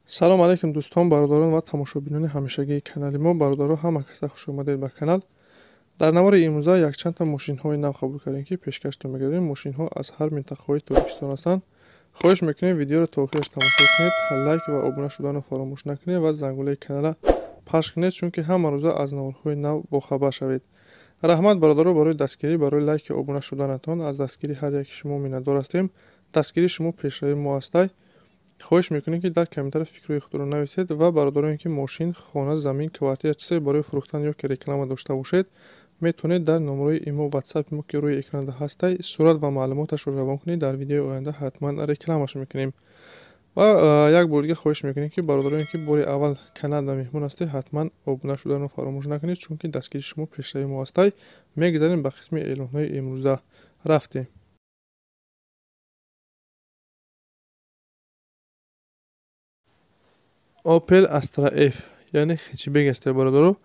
Салом алейкум дӯстон, бародарон ва тамошобинони ҳамешагии канали мо. Бародаро, ҳама каса хуш омадед ба канал. Дар навори имрӯза якчандта мошинҳои нав қабул кардем, ки пешкаштон мегардем. Мошинҳо аз ҳар минтақаҳои Тоҷикистон ҳастанд. Хоҳиш мекунем, видеоро то охираш тамошо кунед, лайк ва обуна шуданро фаромӯш накунед ва зангулаи каналра пахш кунед, чунки ҳама рӯза аз наворҳои нав бохабар шавед. Раҳмат, бародаро, барои дастгирӣ, барои лайки обуна шуданатон. Аз дастгирии ҳар яки шумо миннатдор ҳастем. Дастгирии шумо пешравии мо ҳастай. Хоҳиш мекунем, ки дар комментария фикрҳои худро нависед ва бародароне, ки мошин, хона, замин, квартира, чизе барои фурӯхтан ё ки реклама дошта бошед, метавонед дар номерои имо, ватсапи мо, ки рӯи экранда ҳастай, сурат ва маълумоташро равон кунед. Дар видеои оянда ҳатман рекламаш мекунем. Ва як бор дига хоҳиш мекунем, ки бародароне, ки бори аввал каналда меҳмон ҳастед, ҳатман обуна шуданро фаромӯш накунед, чунки дастгирии шумо пешравии мо ҳастай. Мегузарем ба қисми эълонҳои имрӯза. Рафтем. Opel Astra F, яъне хетчбек аст, бародаро.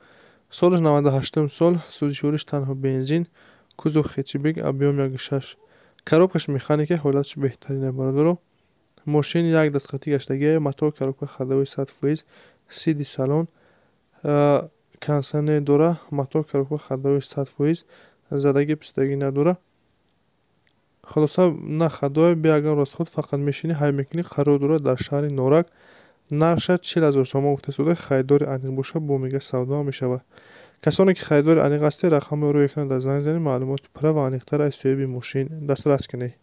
Солаш 98 сол, сӯзишвориш танҳо бензин, кузов хетчбек, объём 1.6. Коробкаш механика, ҳолаташ беҳтарин, бародаро. Мошин як дастхатӣ гаштагия, мотор, коробка ходовой 100%, сиди салон, кондитсионер дора, мотор, коробка ходовой 100%, задагӣ писадагӣ надора. Хулоса, на ходовой, бе ягон расход, фақат мешинӣ, ҳай мекунӣ. Қарор дорад дар шаҳри Норак. Нархша 40 000 сомон гуфта шуда, харидори аниқ боша, бо мега савдо мешавад. Касоне ки харидори аниқ ҳастед, рақамҳои рӯи экран дар занг занед, маълумоти пурра ва аниқтар аз соҳиби мошин дастрас кунед.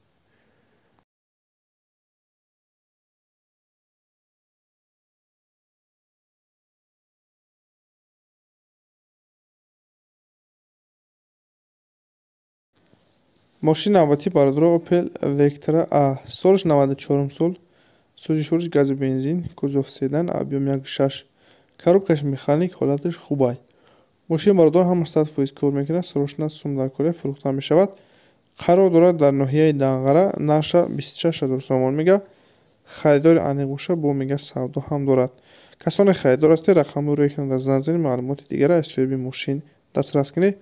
Мошини навбатӣ, бародаро, Opel Vectra A, солаш 94 сол, сӯзишвориш гази бензин, кузов седан, объём 1.6, коробкаш механик, ҳолаташ хубай. Мошин, бародар, ҳама 100% кор мекунад, срочно сум дар кора, фурӯхта мешавад. Қарор дорад дар ноҳияи Данғара, нархша 26 000 сомон мега. Харидори аниқ боша, бо мега савдо ҳам дорад. Касоне харидор ҳастед, рақамҳои рӯи экран дар занг занед, маълумоти дигарро аз соҳиби мошин дастрас кунед.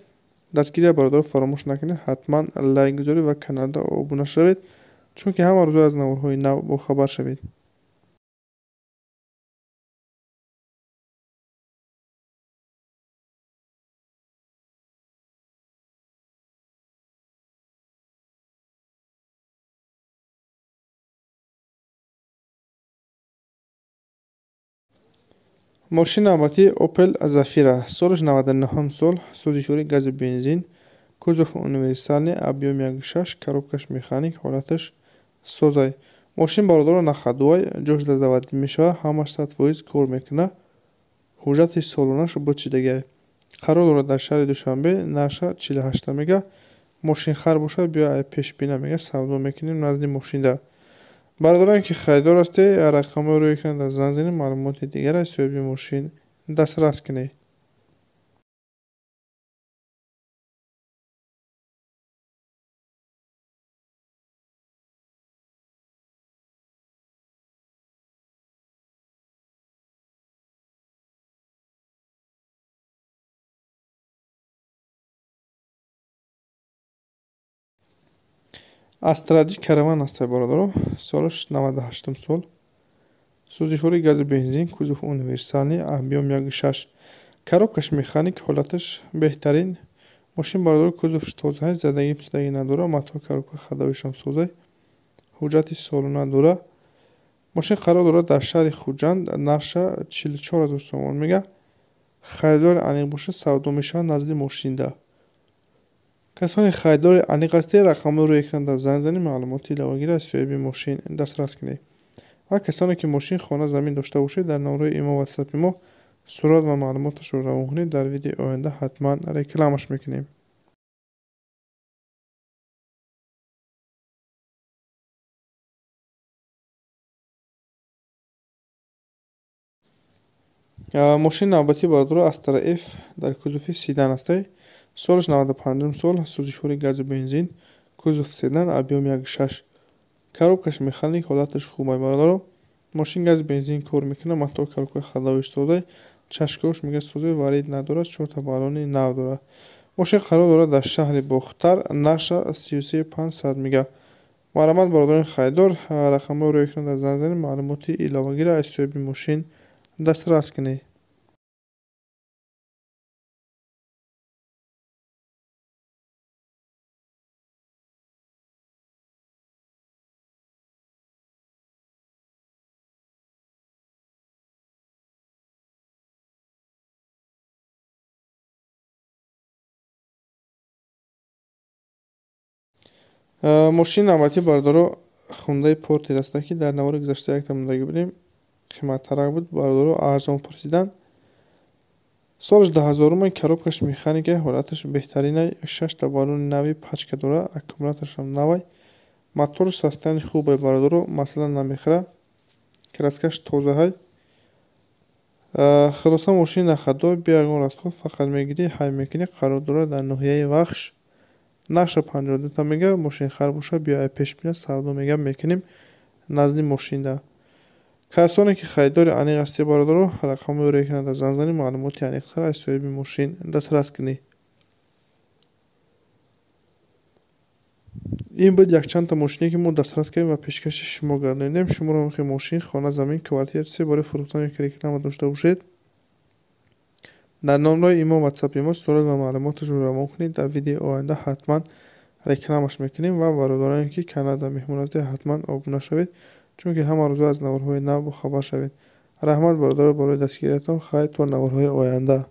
Дастгирия, бародаро, фаромӯш накунед, ҳатман лайк гузоред ва каналда обуна шавед, чунки ҳама рӯза аз наворҳои нав бохабар шавед. Мошини навбатӣ Opel Zafira, солаш 99 сол, сӯзишвори гази бензин, кузов универсальный, объём 1.6, коробкаш механик, ҳолаташ созай. Мошин, бародаро, на ходовой, ҷош дар заводӣ мешавад, ҳамаш 100% кор мекунад. Ҳуҷҷати солонаш бучидагиай. Қарор дорад дар шаҳри Душанбе, нархша 48 мега. Мошинхар бошад, биё ай пешбина мега, савдо мекунем назди мошинда. Бародароне ки харидор ҳастед, рақамҳои рӯи экран дар занг занед, маълумоти дигар аз соҳиби мошин дастрас кунед. Astra J Caravan ҳастай, бародаро, солаш 98 сол, сӯзишвори гази бензин, кузов универсальный, объём 1.6, коробкаш механик, ҳолаташ беҳтарин. Мошин, бародаро, кузовш тоза, задагӣ писадагӣ надора, мотор, коробка ходовойшам созай, ҳуҷҷати солона дора. Мошин қарор дорад дар шаҳри Хуҷанд, нархша 44 000 сомон мега. Харидори аниқ бошад, савдо мешавад назди мошинда. Касоне харидори аниқ ҳастед, рақамҳои рӯи экран дар занг занед, маълумоти иловагиро аз соҳиби мошин дастрас кунед. Ва касоне ки мошин, хона, замин дошта бошед, дар номерои имо, ватсапи мо сурат ва маълумоташро равон кунед, дар видеои оянда ҳатман рекламаш мекунем. Мошини навбатӣ, бародаро, Astra F дар кузови седан ҳастай. Солаш 95 сол, сӯзишвори гази бензин, кузов седан, объём 1.6, коробкаш механик, ҳолаташ хубай, бародаро. Мошин гази бензин кор мекунад, мотор, коробка ходовойш созай, чашкаош мега созай, варид надорад, чорта баллони нав дорад. Мошин қарор дорад дар шаҳри Бохтар, нархша 33 500 мега. Марҳамат, бародарони харидор, рақамҳои рӯи экран дар занг занед, маълумоти иловагиро аз соҳиби мошин дастрас кунед. Мошини навбатӣ, бародаро, Хундаи Портер аст, ки дар навори гузашта якта мондагӣ будем, қиматтарак буд, бародаро арзон пурсидан. Солаш 2000-умай, коробкаш механика, ҳолаташ беҳтаринай, шашта баллони нави пачка дора, аккумуляторашам навай, мотораш состояние хубай, бародаро, масъала намехӯра, краскаш тозаҳай. Хулоса, мошини нахадор, бе ягон расход, фақат мегирӣ, ҳай мекунӣ. Қарор дорад дар ноҳияи Вахш. Нархша 52 та мега, мошинхар боша, биё ай пеш бина, савдо мега мекунем назди мошинда. Касоне ки харидори аниқ ҳастед, бародаро, рақамҳои рӯи экран дар занг занед, маълумоти аниқтар аз соҳиби мошин дастрас кунед. Ин буд якчандта мошине, ки мо дастрас кардем ва пешкаши шумо гардонидем. Шуморо мехоҳед мошин, хона, замин, квартира, чизе барои фурӯхтан ё реклама дошта бошед, дар номраи имо, ватсапи мо сурат ва маълумоташро равон кунед. Дар видеои оянда ҳатман рекламаш мекунем. Ва бародароне ки каналда меҳмон ҳастед, ҳатман обуна шавед, чунки ҳама рӯза аз наворҳои нав бохабар шавед. Раҳмат, бародаро, барои дастгириятон. Хайр, то наворҳои оянда.